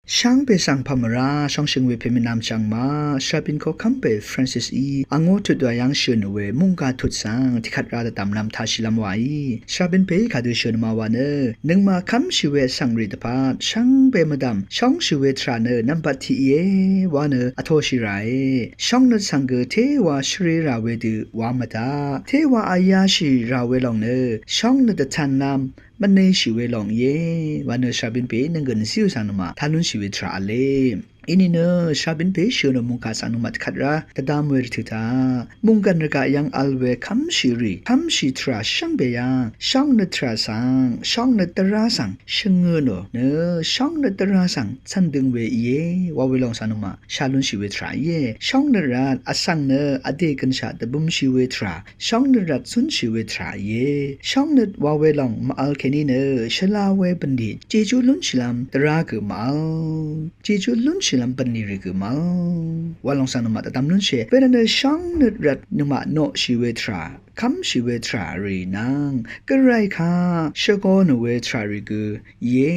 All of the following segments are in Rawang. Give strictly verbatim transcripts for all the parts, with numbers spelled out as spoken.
Shvngbe svng pà mvrá shóngshøng we pè mvnam chvngmaq Shvrabin koqkv́m pè Francis í angó tut wa yv́ng shø̀n we mungga tut svng tiqkvt rá dvdv̀mlv́m tashìlv́m waí. Shvrabin pèí kadø shø̀n ma wa nø, nøngmaq kv́mshì we vsvng rì dvpvt shvngbe mvdv̀m shóngshì we tvrà nø nvmbat tiq íe wa nø vtoshì ràe. Shóngnøt svng gø téwa shvré rà we dø wa mvdaq, téwa vyáshì rà we lòng nø shóngnøt dvtv̄nlv́m mvneshì we lòng íe wa nø Shvrabin pè nøng gø nzíò svng nøngmaq tá lúnshì we tvrà v̄le. Inìnø Shvrabin pè shø̀n we mungga svng nøngmaq tiqkvt rá dvdvm we rvtø̀ taq, munggan rvgaq yv́ng vl we kv́mshì rì, kv́mshì tvrà shvngbe yv́ng shóngnøt tvrà svng, shóngnøt dvrá svng shvngø nò nø, shóngnøt dvrá svng cv̀ndøng we íe wa we lòng svng nøngmaq shá lúnshì we tvrà íe. Shóngnøt rvt vsvng nø vdè gønshaq dvbømshì we tvrà, shóngnøt rvt zúnshì we tvrà íe. Shóngnøt wa we lòng mv-vl kèní nø shvla we bv̀nlì jejú lúnshìlv́m dvrá gø mv-vl, jejú lúnshìlv́m bv̀nlì rì gø mv-vl wa lòng svng nøngmaq dvdvm lúnshìe. Wervtnø shóngnøt rvt nøngmaq noqshì we tvrà, kv́mshì we tvrà rì nvng Gvray kaq shvgō nò we tvrà rì gø íe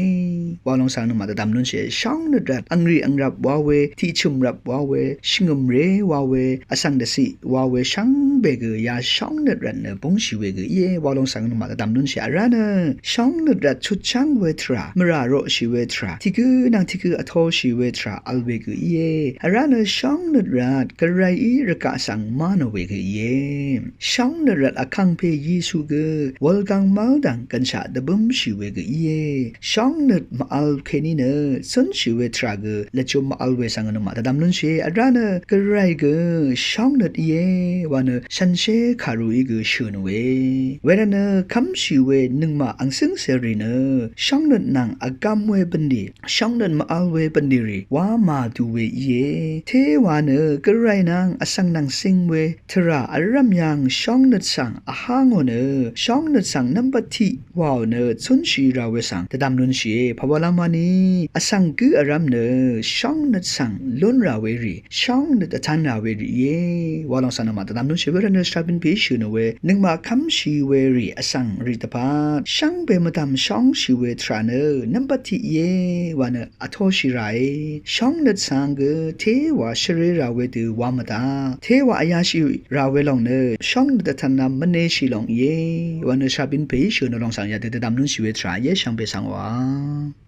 wa lòng svng nøngmaq dvdvm lúnshìe. Shóngnøt rvt angrì angrvp wa we, tiqchø̀m rvp wa we, shvngø̀mré wa we, vsvng dvciq wa we shvngbe gø ya shóngnøt rvt nø búngshì we gø íe wa lòng svng nøngmaq dvdvm lúnshìe. Vrá nø shóngnøt rvt chutchv́ng we tvrà, mvrà roqshì we tvrà, tiqgø nvng tiqgø vtoshì we tvrà vl we gø íe. Vrá nø shóngnøt rvt Gvrayí rvgaq svng má nò we gø íe. Shóngnøt rvt Vkàngpè Yesu gø wulgvng mv́ldv̀ng gønshaq dvbǿmshì we gø íe. Shóngnøt mv-vl kèní nø zúnshì we tvrà gø lvjø̄m mv-vl we svng nøngmaq dvdvm lúnshìe. Vrá nø Gvray gø shóngnøt íe wa nø shànshér kàruí gø shø̀n we. Wervtnø kv́mshì we nøngmaq angcǿngcè rì nø shóngnøt nvng vgvm we bv̀nlì, shóngnøt mv-vl we bv̀nlì rì wá màdu we íe. Téwa nø Gvray nvng vsvng nvng cing we tvrà vrv́m yv́ng shóngnøt svng vhá ngò nø, shóngnøt svng nvmbat tiq wàò nø zúnshì rà we svng dvdvm lúnshìe. Pàwalv́m wani vsvng gǿ vrv́m nø shóngnøt svng lún rà we rì, shóngnøt dvtv̄n rà we rì íe wa lòng svng nøngmaq dvdvm lúnshìe. Wervtnø Shvrabin pè shø̀n we nøngmaq kv́mshì we rì vsvng rì dvpvt shvngbe mvdv̀m shóngshì we tvrà nø nvmbat tiq íe wa nø vtoshì ràe. Shóngnøt svng gø téwa shvré rà we dø wa mvdaq, téwa vyáshì rà we lòng nø shóngnøt dvtv̄nlv́m mvneshì lòng íe wa nø Shvrabin pèí shø̀n we lòng svng yadø dvdvm lúnshì we tvrà íe. Shvngbe svng wa